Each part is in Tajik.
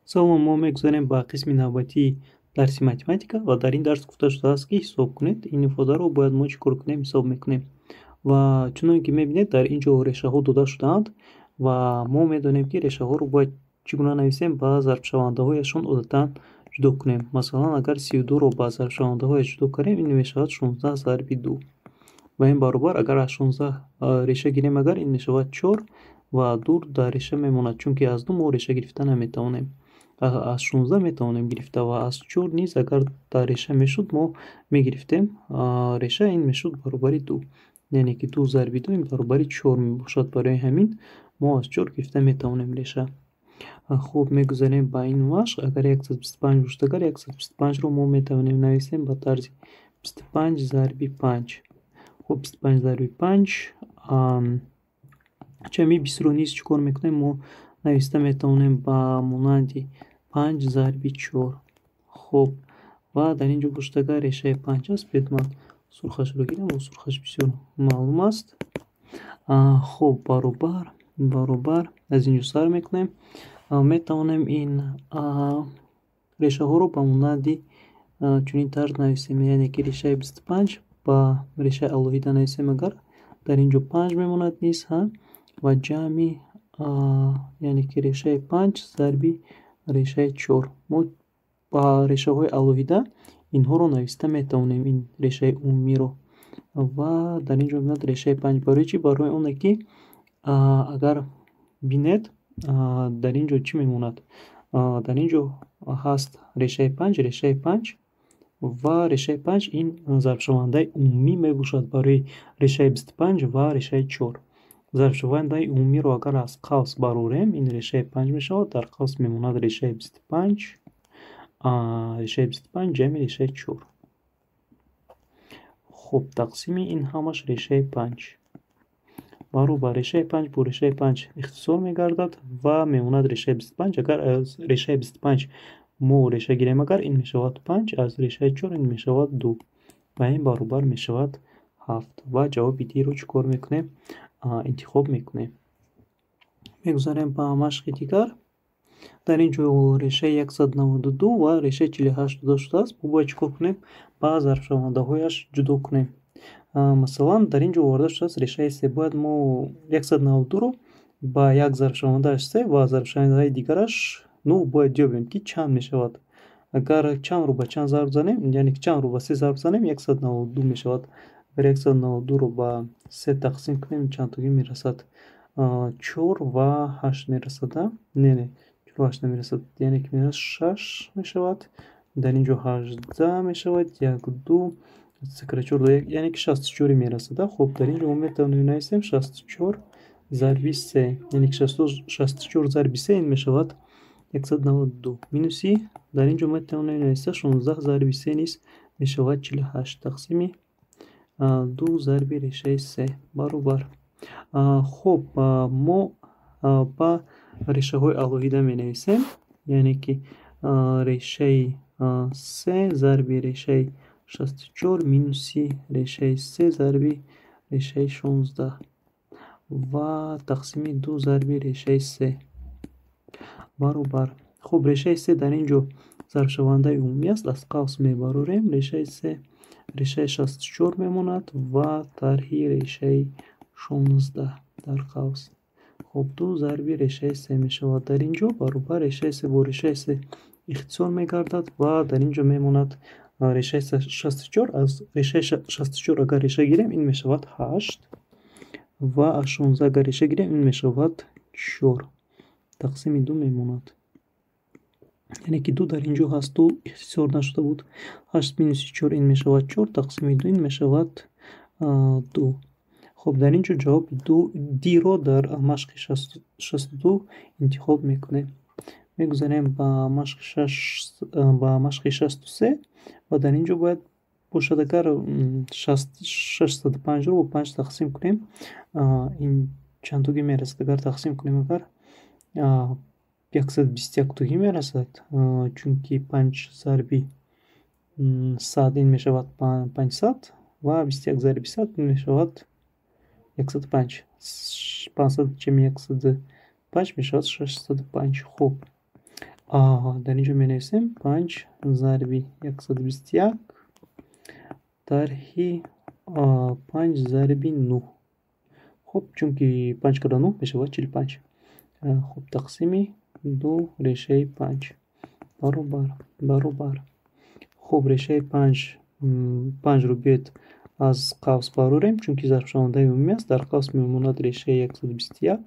Салом, мо мегузарем ба қисми навбатии дарси математика ва дар ин дарс гуфта шудааст, ки ҳисоб кунед. Ин ифодаро бояд мо чӣ кор кунем? Ҳисоб мекунем. Ва чуноне ки мебинед, дар ин ҷо решаҳо дода шудаанд ва мо медонем, ки решаҳоро бояд чӣ гуна нависем? Ба зарбшавандаҳояшон одатан ҷудо кунем. Масалан, агар 32-ро ба зарбшавандаҳояш ҷудо кардем, ин мешавад 16 зарби 2. Ва ин баробар, агар аз 16 реша гирем, агар ин мешавад 4 ва 2 дар реша мемонад, чунки аз 2 мо реша гирифта наметавонем. Аз 16 метавонем гирифта ва аз 4 низ агар дар реша мешуд, мо мегирифтем реша, ин мешуд баробари 2. Яъне ки 2 зарби 2 ин баробари 4 мебошад. Барои ҳамин мо аз 4 гирифта метавонем реша. Хуб, мегузарем ба ин машқ. Агар 125 бошад, агар 125-ро мо метавонем нависем ба тарзи 25 зарби 5. Хуб, 25 зарби 5, ҷамъи 20-ро низ чӣ кор мекунем? Мо нависта метавонем ба монанди 5 зарби 4. Хуб, ва дар ин ҷо бошад, агар решаи 5 аст, биёед ман сурхашро гирам, сурхаш бисёр маълум аст. Хуб, баробар аз ин ҷо сар мекунем. Метавонем ин решаҳоро ба монанди чунин тарз нависем, яъне ки решаи 25 ба решаи алоҳида нависем, агар дар ин ҷо 5 мемонад низ, ҳа, ва ҷамъи, яъне ки решаи 5 зарби решаи 4. Мо ба решаҳои алоҳида инҳоро нависта метавонем, ин решаи умумиро. Ва дар ин ҷо меояд решаи 5. Барои чӣ? Барои оне ки агар бинед, дар ин ҷо чӣ мемонад? Дар ин ҷо ҳаст решаи 5, решаи 5 ва решаи 5, ин зарбшавандаи умумӣ мебошад барои решаи 25 ва решаи 4. Зарбшавандаи умумиро агар аз қавс барорем, ин решаи 5 мешавад, дар қавс мемонад решаи 25, решаи 25 ҷамъи решаи 4. Хуб, тақсими ин ҳамаш решаи 5. Баробар, решаи 5 бо решаи 5 ихтисор мегардад ва мемонад решаи 25. Агар аз решаи 25 мо реша гирем, агар ин мешавад 5, аз решаи 4 ин мешавад 2 ва ин баробар мешавад 7. Ва ҷавоби D-ро чӣ кор мекунем? Интихоб мекунем. Мегузарем ба машқи дигар. Дар ин ҷо решаи 192 ва решаи 48 дода шудааст. Мо бояд чӣ кор кунем? Ба зарбшавандаҳояш ҷудо кунем. Масалан, дар ин ҷо оварда шудааст решаи се. Бояд мо 192-ро ба як зарбшавандааш се ва зарбшавандаи дигараш 9 бояд ёбем, ки чанд мешавад. Агар чандро ба чанд зарб занем, яъне ки чандро ба се зарб занем, 192 мешавад. Агар 192-ро ба се тақсим кунем, чандтогӣ мерасад? Чор ва ҳашт мерасад, не, не, чор ва ҳашт намерасад, яъне ки мерасад шаш мешавад. Дар ин ҷо 18 мешавад, як, ду, се, чор, яъне ки 64 мерасад. Хуб, дар ин ҷо мо метавонем нависем 64 зарби се, яъне ки 64 зарби се ин мешавад 192. Минуси, дар ин ҷо метавонем нависта 16 зарби се низ мешавад 48, тақсими ду зарби решаи се баробар. Хуб, мо ба решаҳои алоҳида менависем, яъне ки решаи се зарби решаи 64 минуси решаи се зарби решаи 16 ва тақсими ду зарби решаи се баробар. Хуб, решаи се дар ин ҷо зарбшавандаи умумӣ аст, аз қавс мебарорем решаи се, решаи 64 мемонад ва тарҳи решаи 16 дар қавс. Хуб, ду зарби решаи се мешавад дар ин ҷо баробар, решаи се бо решаи се ихтисор мегардад ва дар ин ҷо мемонад решаи 64. Аз решаи 64 агар реша гирем, ин мешавад 8 ва аз 16 агар реша гирем, ин мешавад 4, тақсими ду мемонад. Яъне ки ду дар ин ҷо ҳаст, ду ихтисор нашуда буд. 8 минуси 4 ин мешавад 4, тақсими ду ин мешавад 2. Хуб, дар ин ҷо ҷавоби D-ро дар машқи 62 интихоб мекунем. Мегузарем ба машқи 63 ва дар ин ҷо бояд бошад, агар 605-ро бо 5 тақсим кунем, ин чандтогӣ мерасад? Агар тақсим кунем, агар 121тогӣ мерасад, чунки 5 зарби 100 ин мешавад 500 ва 21 зарби 100 ин мешавад 105. 500 ҷамъи 105 мешавад 605. Хуб, Дар ин ҷо менависем 5 зарби 121 тарҳи 5 зарби 9. Хуб, чунки 5 кара 9 мешавад 45. Хуб, тақсими 2 решаи 5 баробар баробар. Хуб, решаи 5 5-ро биёед аз қавс барорем, чунки зарбшавандаи умумӣ аст. Дар қавс мемонад решаи 121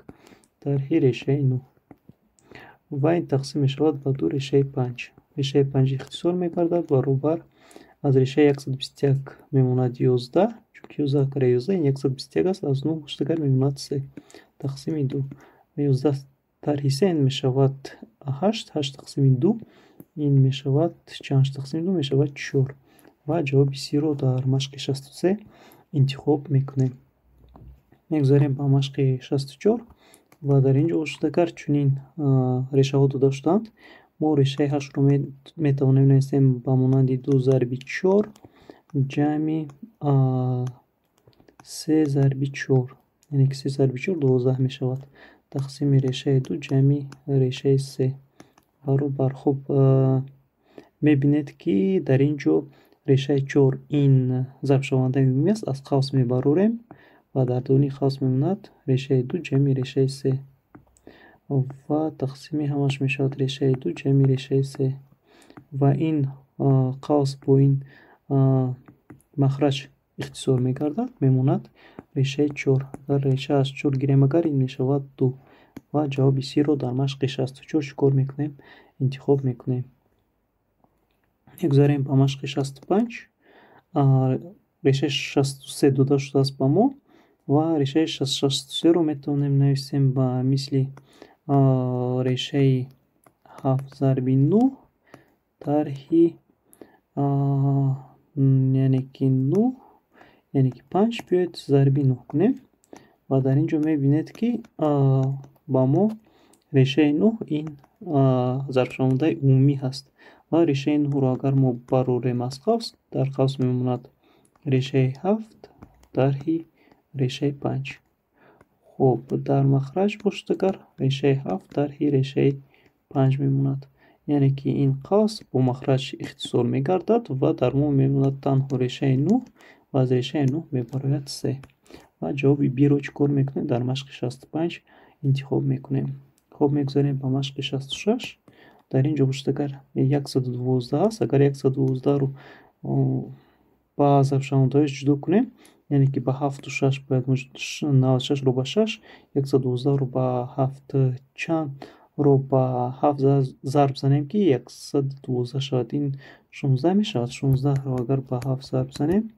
тарҳи решаи 9 ва ин тақсим мешавад ба 2 решаи 5. Решаи 5 ихтисор мегардад, баробар аз решаи 121 мемонад 11, чунки 11 кара 11 ин 121 аст, аз 9 гузашта мемонад 3 тақсими 2. 11 тарҳи 3 ин мешавад 8, 8 тақсими 2 ин мешавад чанд? 8 тақсими 2 мешавад 4. Ва ҷавоби С-ро дар машқи 63 интихоб мекунем. Мегузарем ба машқи 64 ва дар ин ҷо ошудагар чунин решаҳо дода шудаанд. Мо решаи 8-ро метавонем нависем ба монанди 2 зарби 4 ҷамъи 3 зарби 4, яъне ки 3 зарби 4 12 мешавад. Тақсими решаи 2 ҷамъи решаи 3 баробар. Хуб, мебинед, ки дар ин ҷо решаи 4 ин зарбшавандаи умумӣ аст, аз қавс мебарорем ва дар даруни қавс мемонад решаи 2 ҷамъи решаи 3 ва тақсими ҳамаш мешавад решаи 2 ҷамъи решаи 3 ва ин қавс бо ин махраҷ ихтисор мегардад, мемонад решаи 4. Агар реша аз 4 гирем, агар ин мешавад 2 ва ҷавоби С-ро дар машқи 64 чӣ кор мекунем? Интихоб мекунем. Мегузарем ба машқи 65. Решаи 63 дода шудааст ба мо ва решаи 63-ро метавонем нависем ба мисли решаи 7 зарби 9 тарҳи, яъне ки 9, яъне ки 5, биёед зарби 9 кунем ва дар ин ҷо мебинед, ки ба мо решаи 9 ин зарбшавандаи умумӣ ҳаст ва решаи 9-ро агар мо барорем аз қавс, дар қавс мемонад решаи 7 тарҳи решаи 5. Хуб, дар махраҷ бошад агар решаи 7 тарҳи решаи 5 мемонад. Яъне ки ин қавс бо махраҷ ихтисор мегардад ва дар мо мемонад танҳо решаи 9 ва аз решаи 9 мебарояд 3. Ва ҷавоби Б-ро чӣ кор мекунем? Дар машқи 65 интихоб мекунем. Хуб, мегузарем ба машқи 66. Дар ин ҷо бошад агар 112 аст, агар 112-ро ба зарбшавандаҳояш ҷудо кунем, яъне ки ба 7-у 6 бояд 96-ро ба 6, 112-ро ба 7, чандро ба 7 зарб занем, ки 112 шавад? Ин 16 мешавад. 16-ро агар ба 7 зарб занем,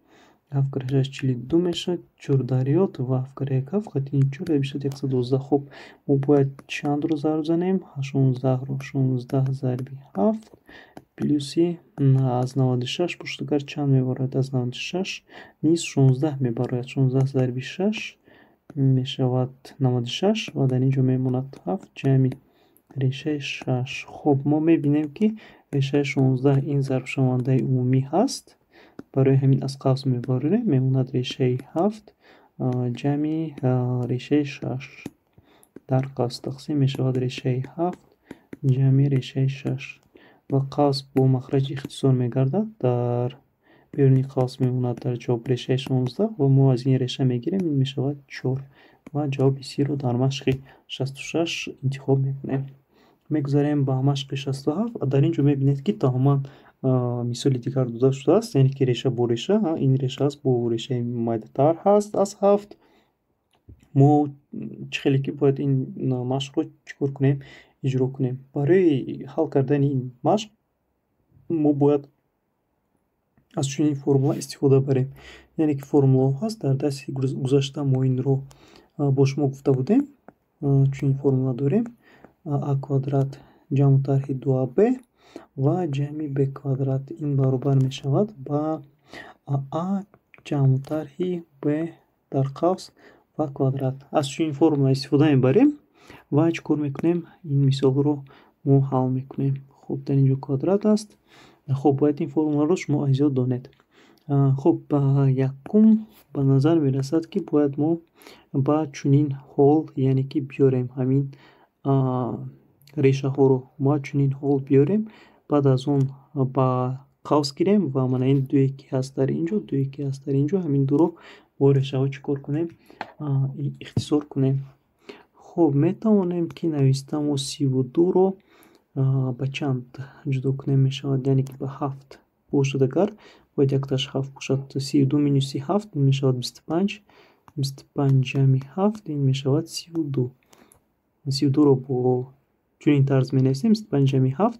7 кара 6 42 мешавад, 4 дарёт ва 7 кара 1 7, хати ин 4 мешавад 112. Хуб, мо бояд чандро зарб занем? 16-ро. 16 зарби 7 плюси аз 96 бошад агар чанд мебарояд? Аз 96 низ 16 мебарояд. 16 зарби 6 мешавад 96 ва дар ин ҷо мемонад 7 ҷамъи решаи 6. Хуб, мо мебинем, ки решаи 16 ин зарбшавандаи умумӣ ҳаст. Барои ҳамин аз қавс мебарорем, мемонад решаи 7 ҷамъи решаи 6. Дар қавс тақсим мешавад решаи 7 ҷамъи решаи 6 ва қавс бо махраҷ ихтисор мегардад. Дар беруни қавс мемонад дар ҷавоб решаи 16 ва мо аз ин реша мегирем, ин мешавад 4 ва ҷавоби С-ро дар машқи 66 интихоб мекунем. Мегузарем ба машқи 67. Дар ин ҷо мебинед, ки тамоман мисоли дигар дода шудааст, яъне ки реша бо реша, ин реша аст, бо решаи майдатар ҳаст аз 7. Мо чӣ хеле ки бояд ин машқро чӣ кор кунем? Иҷро кунем. Барои ҳал кардани ин машқ мо бояд аз чунин формула истифода барем. Яъне ки формулаҳо ҳаст, дар дарси гузашта мо инро бо шумо гуфта будем. Чунин формула дорем: а квадрат ҷамъу тарҳи 2аб ва ҷамъи б квадрат ин баробар мешавад ба а ҷамъу тарҳи б дар қавс ва квадрат. Аз чунин формула истифода мебарем ва чӣ кор мекунем? Ин мисолро мо ҳал мекунем. Хуб, дар ин ҷо квадрат аст. Хуб, бояд ин формуларо шумо аз ёд донед. Хуб, якум ба назар мерасад, ки бояд мо ба чунин ҳол, яъне ки биёрем ҳамин решаҳоро мо чунин ҳол биёрем, баъд аз он ба қавс гирем ва мана ин дуе ки ҳаст дар ин ҷо, дуе ки ҳаст дар ин ҷо, ҳамин дуро бо решаҳо чӣ кор кунем? Ихтисор кунем. Хуб, метавонем ки нависта мо 32-ро ба чанд ҷудо кунем мешавад, яъне ки ба 7 бошад, агар бояд якташ 7 бошад. 32 минуси 7 ин мешавад 25, 25 ҷамъи 7 ин мешавад 32. 32-ро бо чунин тарз менависем: 25 ҷамъи 7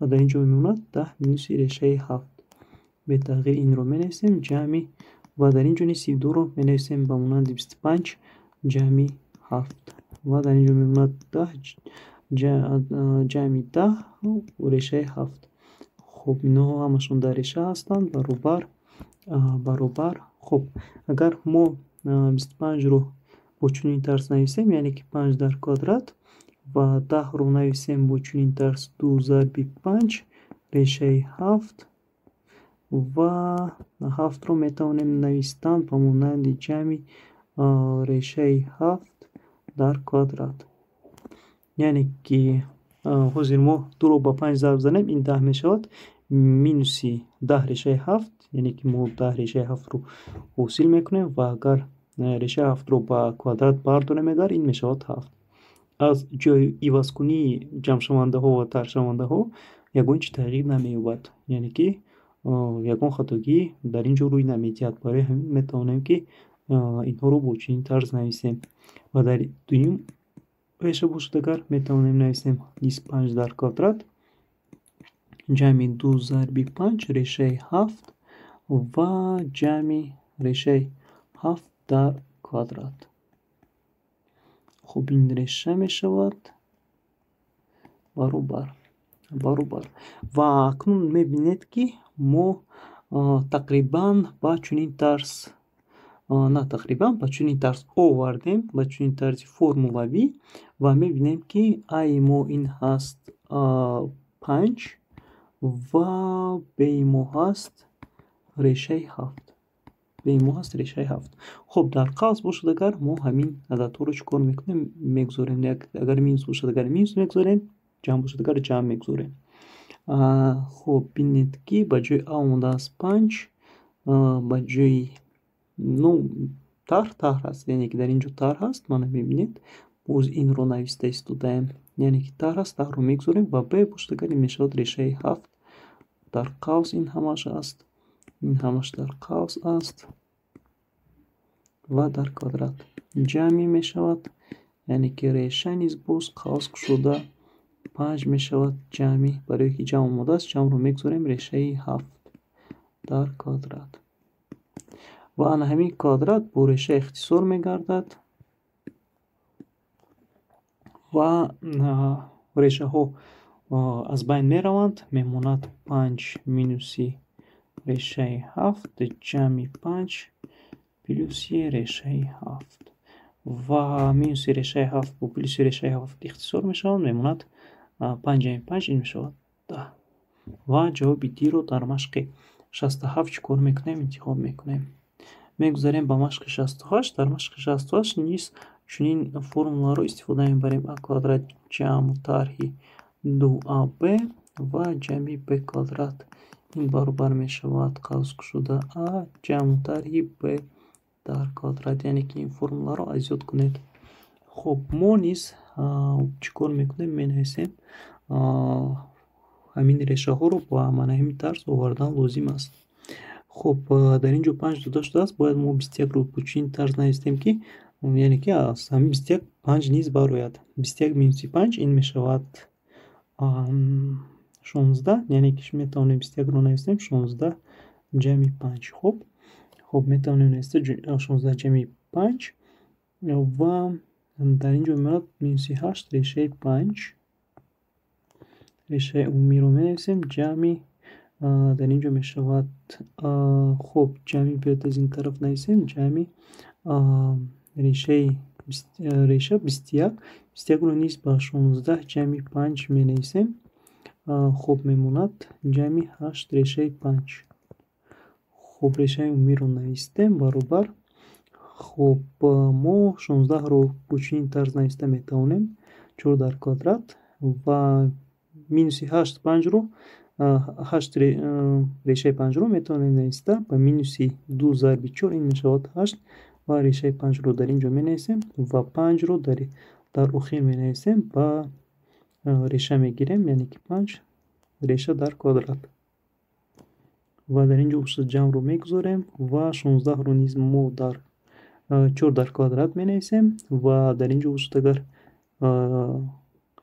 ва дар ин ҷо мемонад 10 минуси решаи 7. Бетағйир инро менависем ҷамъи, ва дар ин ҷо низ 32-ро менависем ба монанди 25 ҷамъи 7 ва дар ин ҷо мемонад 10 ҷамъи 10 решаи 7. Хуб, инҳо ҳамашон дар реша ҳастанд, баробар баробар. Хуб, агар мо 25-ро бо чунин тарз нависем, яъне ки 5 дар квадрат, ва 10-ро нависем бо чунин тарз 2 зарби 5 решаи 7, ва 7-ро метавонем навистан ба монанди ҷамъи решаи 7 дар квадрат. Яъне ки ҳозир мо 2-ро ба 5 зарб занем, ин 10 мешавад, минуси 10 решаи 7, яъне ки мо 10 решаи 7-ро ҳосил мекунем, ва агар решаи 7-ро ба квадрат бардорем, агар ин мешавад 7. Аз ҷои ивазкунии ҷамъшавандаҳо ва тарҳшавандаҳо ягон чиз тағйир намеёбад, яъне ки ягон хатогӣ дар ин ҷо рӯй намедиҳад. Барои ҳамин метавонем ки инҳоро бо чунин тарз нависем. Ва дар дуюм реша бошад, агар метавонем нависем 25 дар квадрат ҷамъи 2 зарби 5 решаи 7 ва ҷамъи решаи 7 дар квадрат. Хуб, ин реша мешавад баробар баробар. Ва акнун мебинед ки мо тақрибан ба чунин тарз, на тақрибан, ба чунин тарз овардем, ба чунин тарзи формулавӣ, ва мебинем ки аи мо ин ҳаст 5 ва би мо ҳаст решаи 7. Би мо ҳаст решаи 7. Хуб, дар қавс бошад, агар мо ҳамин ададҳоро чӣ кор мекунем? Мегузорем. Агар минус бошад, агар минус мегузорем, ҷамъ бошад, агар ҷамъ мегузорем. Хуб, бинед ки ба ҷои а омадааст 5, ба ҷои ну тарҳ тарҳ аст, яъне ки дар ин ҷо тарҳ аст, мана мебинед, боз инро нависта истодаем, яъне ки тарҳ аст, тарҳро мегузорем, ва б бошад, агар ин мешавад решаи 7 дар қавс, ин ҳамаш аст, ин ҳамаш дар қавс аст ва дар квадрат ҷамъи мешавад, яъне ки реша низ боз қавс кушода 5 мешавад ҷамъи, барои ки ҷамъ омадааст, ҷамъро мегузорем решаи 7 дар квадрат. Ва ана ҳамин квадрат бо реша ихтисор мегардад ва решаҳо аз байн мераванд, мемонад 5 минуси решаи 7 ҷамъи 5 плюси решаи 7, ва минуси решаи 7 бо плюси решаи 7 ихтисор мешаванд, мемонад 5 ҷамъи 5, ин мешавад 10. Ва ҷавоби D-ро дар машқи 67 чӣ кор мекунем? Интихоб мекунем. Мегузарем ба машқи 68. Дар машқи 68 низ чунин формуларо истифода мебарем: а квадрат ҷамъ тарҳи 2аб ва ҷамъи б квадрат, ин баробар мешавад қавс кушода а ҷамъ тарҳи б дар квадрат, яъне ки ин формуларо аз ёд кунед. Хуб, мо низ чӣ кор мекунем? Менависем ҳамин решаҳоро ба мана ҳамин тарз овардан лозим аст. Хуб, дар ин ҷо 5 дода шудааст, бояд мо 21-ро бо чунин тарз нависем ки, яъне ки аз ҳамин 21 5 низ барояд. 21 минуси 5 ин мешавад 16, яъне ки метавонем 21-ро нависем 16 ҷамъи 5. Хуб, метавонем нависта 16 ҷамъи 5 ва дар ин ҷо мемонад минуси 8 решаи 5. Решаи умумиро менависем ҷамъи, дар ин ҷо мешавад, хуб, ҷамъи биёед аз ин тараф нависем ҷамъи решаи реша 21, 21-ро низ ба 16 ҷамъи 5 менависем. Хуб, мемонад ҷамъи 8 решаи 5. Хуб, решаи умумиро навистем баробар. Хуб, мо 16-ро бо чунин тарз нависта метавонем: 4 дар квадрат Ва минуси ҳашт панҷро, ҳашт решаи панҷро метавонем нависта ба минуси ду зарби чор, ин мешавад ҳашт, ва решаи панҷро дар ин ҷо менависем ва панҷро дар охир менависем, ба реша мегирем, яъне ки панҷ реша дар квадрат. Ва дар ин ҷо бошад ҷамъро мегузорем ва 16-ро низ мо дар чор дар квадрат менависем ва дар ин ҷо бошад агар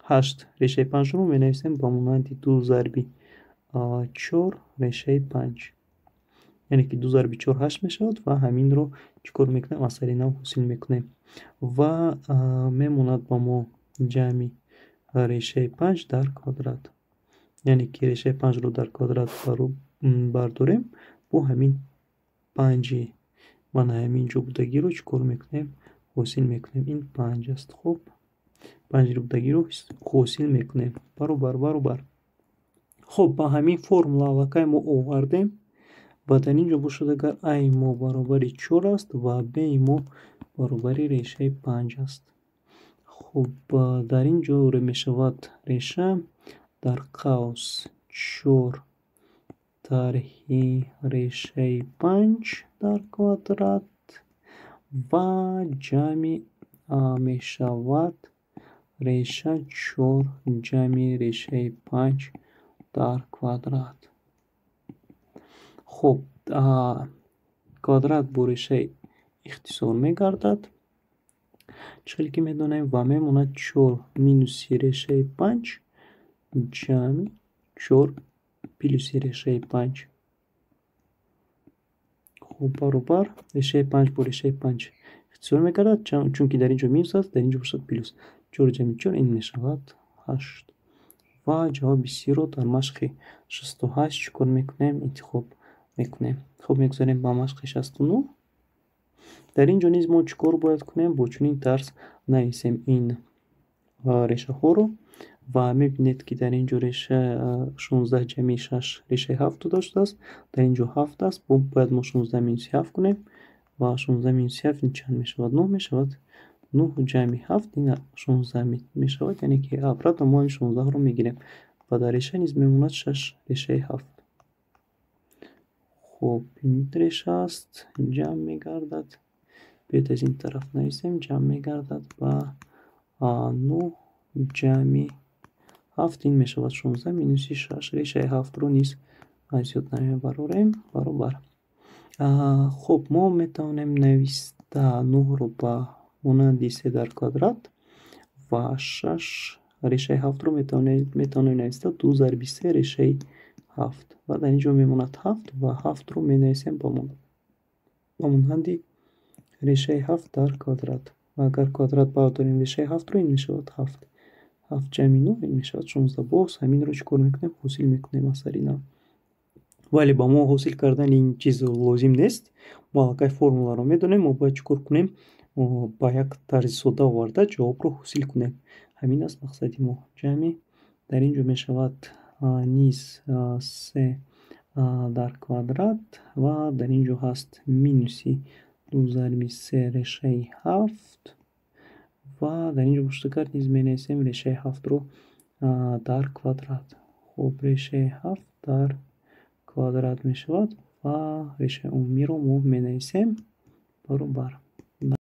ҳашт решаи панҷро менависем ба монанди ду зарби чор решаи панҷ. Яъне ки ду зарби чор ҳашт мешавад ва ҳаминро чӣ кор мекунем? Аз сари нав ҳосил мекунем. Ва мемонад ба мо ҷамъи решаи панҷ дар квадрат. Яъне ки решаи панҷро дар квадрат бардорем, бо ҳамин панҷи мана ҳамин ҷо будагиро чӣ кор мекунем? Ҳосил мекунем. Ин панҷ аст. Хуб, панҷи будагиро ҳосил мекунем. Баробар, баробар. Хуб, ба ҳамин формула аллакай мо овардем ва дар ин ҷо бошад агар а-и мо баробари чор аст ва б-и мо баробари решаи панҷ аст. Хуб, дар ин ҷо мешавад реша дар қавс чор тарҳи решаи панҷ дар квадрат ва ҷамъи мешавад реша чор ҷамъи решаи панҷ дар квадрат. Хуб, квадрат бо решаи ихтисор мегардад. Чӣ хеле ки медонем, ва мемонад чор минуси решаи панҷ ҷамъи чор плюси решаи панҷ. Хуб, баробар решаи панҷ бо решаи панҷ ихтисор мегардад, чунки дар ин ҷо минус аст, дар ин ҷо бошад плюс. Чор ҷамъи чор ин мешавад ҳашт. Ва ҷавоби сиро дар машқи 68 чӣ кор мекунем? Интихоб мекунем. Хуб, мегузарем ба машқи 69. Дар ин ҷо низ мо чӣ кор бояд кунем? Бо чунин тарз нависем ин решаҳоро ва мебинед, ки дар ин ҷо реша 16 ҷамъи шаш решаи ҳафт дода шудааст. Дар ин ҷо ҳафт аст. Бояд мо 16 минуси ҳафт кунем ва 16 минуси ҳафт ин чанд мешавад? Нӯҳ мешавад. Нӯҳ ҷамъи ҳафт ин 16 мешавад, яъне ки обратно мо ин 16-ро мегирем ва дар реша низ мемонад шаш решаи ҳафт. Хуб, ин реша аст, ҷамъ мегардад. Биёед аз ин тараф нависем, ҷамъ мегардад ба нӯҳ ҷамъи ҳафт, ин мешавад 16 минуси шаш решаи ҳафтро низ аз ёд намебарорем, баробар. Хуб, мо метавонем нависта нӯҳро ба монанди се дар квадрат ва шаш решаи ҳафтро метавонем нависта ду зарби се решаи ҳафт. Ва дар ин ҷо мемонад ҳафт ва ҳафтро менависем ба монанди решаи ҳафт дар квадрат. Ва агар квадрат бардорем решаи ҳафтро, ин мешавад ҳафт. Ҳафт ҷамъи нӯҳ ин мешавад 16. Боз ҳаминро чӣ кор мекунем? Ҳосил мекунем аз сари нав. Вале ба мо ҳосил кардани ин чиз лозим нест. Мо аллакай формуларо медонем, мо бояд чӣ кор кунем? Ба як тарзи сода оварда ҷавобро ҳосил кунем. Ҳамин аст мақсади мо. Ҷамъи дар ин ҷо мешавад низ се дар квадрат ва дар ин ҷо ҳаст минуси ду зарби се решаи ҳафт ва дар ин ҷо бошад низ менависем решаи ҳафтро дар квадрат. Хуб, решаи ҳафт дар квадрат мешавад ва решаи умумиро мо менависем баробар.